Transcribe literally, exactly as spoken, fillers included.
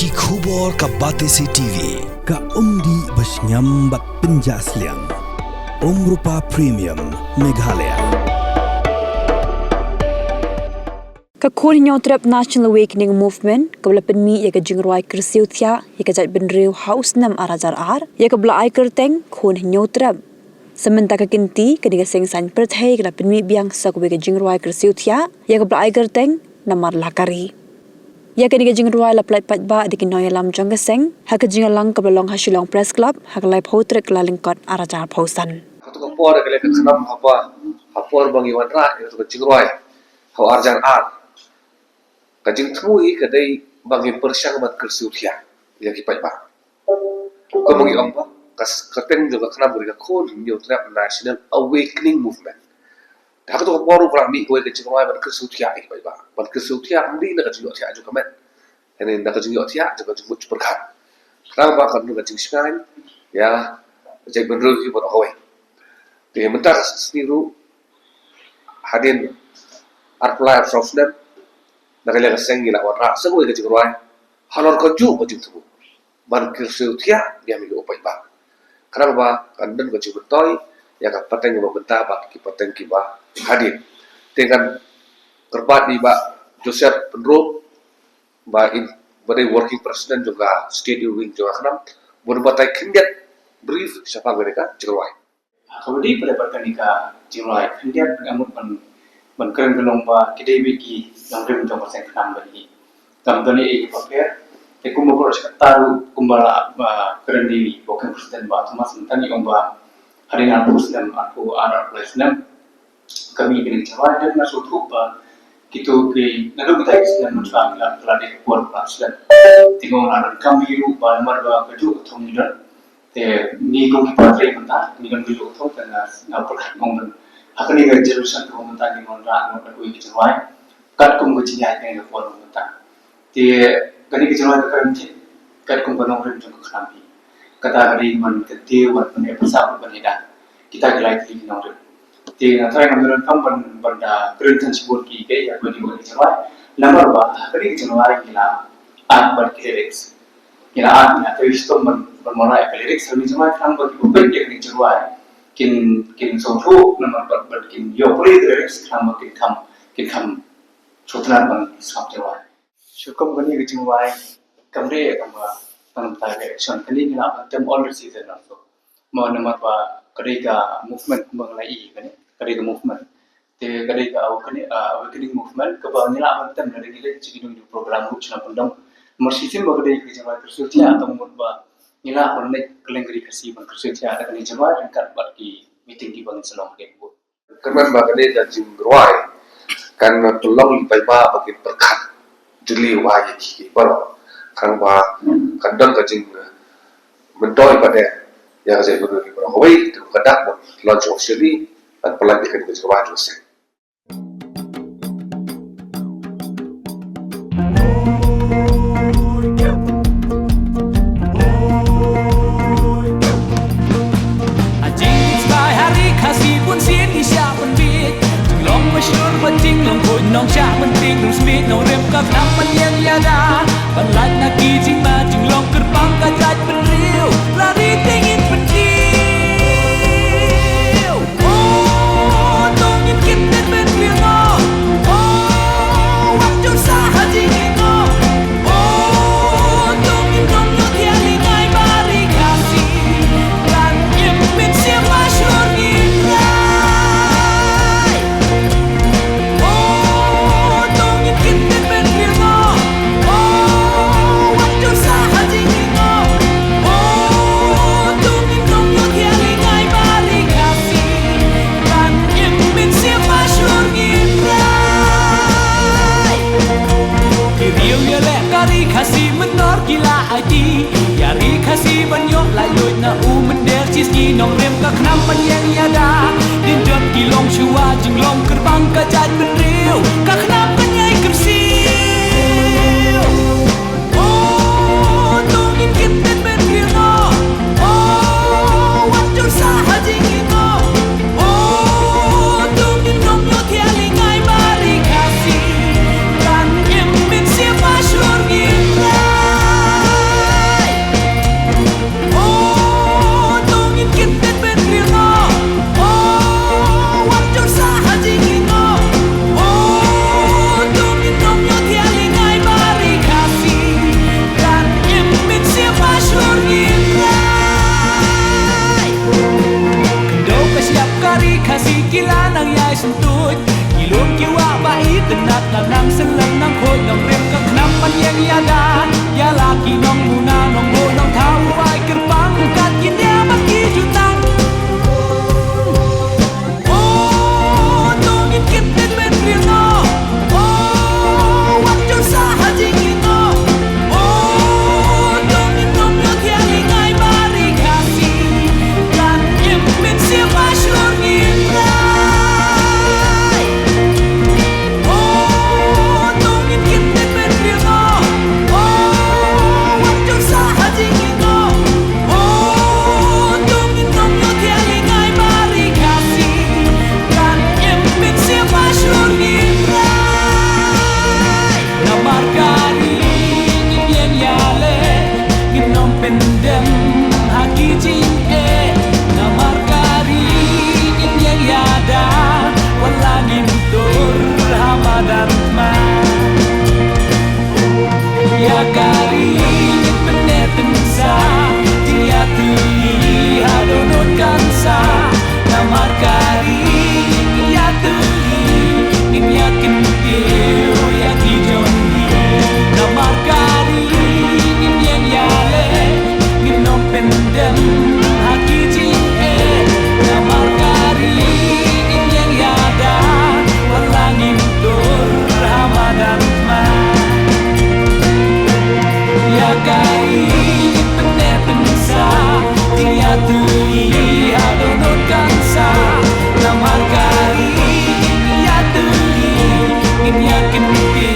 Ki khubor ka Batesi T V. Ka umdih ba shngiam bad pynjah sliang. Umrupa Premium Meghalaya. Ka Khun Hynñiewtrep National Awakening Movement, kaba la pynmih ïa ka jingrwai kyrsiew thiah ïa ka jaitbynriew ha u snem ar hajar ar, ïa kaba la ai kyrteng Khun Hynñiewtrep. Sa mynta ka kynti, kane ka seng saiñ pyrthei ka la pynmih biang sa kawei ka jingrwai kyrsiew thiah ïa kaba la ai kyrteng Namar La Ka Ri. Ïa kane ka jingrwai la pynlait paidbah da ki nongïalam jong ka seng ha ka jingïalang kaba la long ha Shillong Press Club ha ka laiphew tarik Kyllalyngkot ar hajar arphew san. Kato ka por ka la ka khnam haba, ha por ba ngi wanrah ïa kato ka jingrwai ha u ar hajar ar. Ka jingthmu hi ka dei ba ngin pyrshang ban kyrsiew thiah ïa ki paidbah. Kumba ngi ong ba ka s-, ka kyrteng jong ka khnam ka dei ka Khun Hynñiewtrep National Awakening Movement. Te ha kato ka por ruh ka la mih kawei ka jingrwai ban kyrsiew thiah ïa ki paidbah. Ban kyrsiew thiah ym dei na ka jingïohthiah jong ka met, hynrei na ka jingïohthiah jong ka jingmut jingpyrkhat. Khnang ba kan don ka jingshngaiñ ïa ka jaitbynriew hi baroh kawei. Te mynta ka sngi ruh, hadien arphew lai arphew saw snem, na ka liang ka seng ngi la wanrah sa kawei ka jingrwai halor kajuh ka jingthmu ban kyrsiew thiah biang ïa u paidbah. Khnang ba kan don ka jingmyntoi ïa ka pateng ba mynta bad ki pateng kiba hadien. Te ngan kyrpad ïa i Bah Joseph Pynrop, ba in, ba dei working president jong ka State Youth Wing jong ka khnam, ban batai khyndiat brief shaphang kane ka jingrwai. Kaba dei pat bad kane ka jingrwai khyndiat, nga mut ban, ban kren ka long ba ki dei beit ki nongrim jong ka seng khnam bad hi. Tam tang ïa ki paper, te kumba ka long sha kata ruh kumba la, ba kren da i working president Bah Thomas mynta, ngi ong ba hadien arphew snem, arphew ar, arphew lai snem, ka mih kane ka jingrwai, te nga sngewthuh ba kito ki, naduh kita ki snem mynta ki la, ki la dei ka por ka la slem. Te nga la donkam hi ruh ba namar ba kajuh ka thong ngi don. Te ngi kum ki paidbah mynta ngi don kajuh ka thong, te nga, nga pyrkhat ong ban, ha kane ka generation kaba mynta ngi wanrah, ngi wanrah kawei ka jingrwai katkum ka jingïaid kane ka por mynta. Te kane ka jingrwai ka kren thik katkum ka nongrim jong ka khnam hi. Kata ka dei ban kyntiew, ban pyneh pyrshah, ban pyneh da kita ki lai tylli ki nongrim. Te nga tharai ngam donkam ban, ban da kren tang shibun ki, ki ïa kane ka jingrwai. Namar ba ha kane ka jingrwai ngi la add bad ki lyrics. Ngi la add, ngi la trei shitom ban, ban wanrah ïa ki lyrics ha kane ka jingrwai, khnang ba kiba peit ïa kane ka jingrwai kin, kin sngewthuh namar bad, bad kin ïoh pule ki lyrics khnang ba kin kham, kin kham sngewtynnad ban sngap jingrwai. Shu kum kane ka jingrwai kam dei ïa kaba tang mynta ka election, kane ngi lah ban tem all the season also. Mo namar ba ka dei ka movement kumba nga la ïohi kane, ka dei ka movement. Te ka dei ka aw-, kane, ah, awakening movement kaba ngi lah ban tem lada ngi leit sha kino kino program ruh sha Nongpoh. Namar shisien ba ka dei ka jingrwai kyrsiew thiah, tang mut ba ngi lah ban leit kylleng ka ri Khasi ban kyrsiew thiah da kane ka jingrwai ryngkat bad ki meeting kiba ngin sa long ha kane ka booth. Kyrmen ba kane ka jingrwai kan pynlong ïa ki paidbah ba kin pyrkhat jylliew ïa ki baroh. Khnang ba kan don ka jingmyntoi pat ïa ka jaitbynriew baroh kawei. Te ka dak ban launch officially, ban pynlait ïa kane ka jingrwai jong ka seng. Ha jingsngewsih ha ri Khasi bun sien ngi shah pynbieit, jinglong mashlur bad jinglong khuid, nongshah mynta ruh smiej, nongrim ka khnam ban ïeng ïada, ban lait na ki jingma, jinglong kyrpang ka jaitbynriew, la ri te ngin pynkiew. Ki riew ïaleh ka ri Khasi mynnor ki la aiti ïa ri Khasi ban ïoh laitluid na u mynder shishi, nongrim ka khnam ban ïeng ïada. Dien jot ki long shuwa, jinglong kyrpang ka jaitbynriew, ka khnam kan ïai kyrsiew. La ki nongpuna nongbuh nongthaw ruh ai kyrpang kat ki niam bad ki jutang. O, to ngin kit beit beit briew noh. O, wat jong sah ha jingïehnoh. O, to ngin nym ïohthiah lyngngai ba ri Khasi kan im mynsiem ba shlur ngin rai. O, to ngin kit beit beit briew noh. O, wat jong sah ha jingïehnoh. O, to ngin nym ïohthiah lyngngai ba ri Khasi kan im mynsiem ba shlur ngin rai. Namar ka ri ngin ïeng ïaleh, ngin nym pyndem ha ki jingeh. Namar ka ri ngin ïeng ïada, wat la ngin tur ha madan thma. Ïa ka ri ngin pynneh pynsah, jingïatylli ha dohnud kan sah. Namar ka ri ngin ïatylli, ngin ïakyntiew ïa ki jong ngi. Namar ka ri ngin ïeng ïaleh, ngin nym pyndem ha ki jingeh. Namar ka ri ngin ïeng ïada, wat la ngin tur ha madan thma. Ïa ka ri ngin pynneh pynsah, jingïatylli ha dohnud kan sah. Namar ka ri ngin ïatylli, ngin ïakyntiew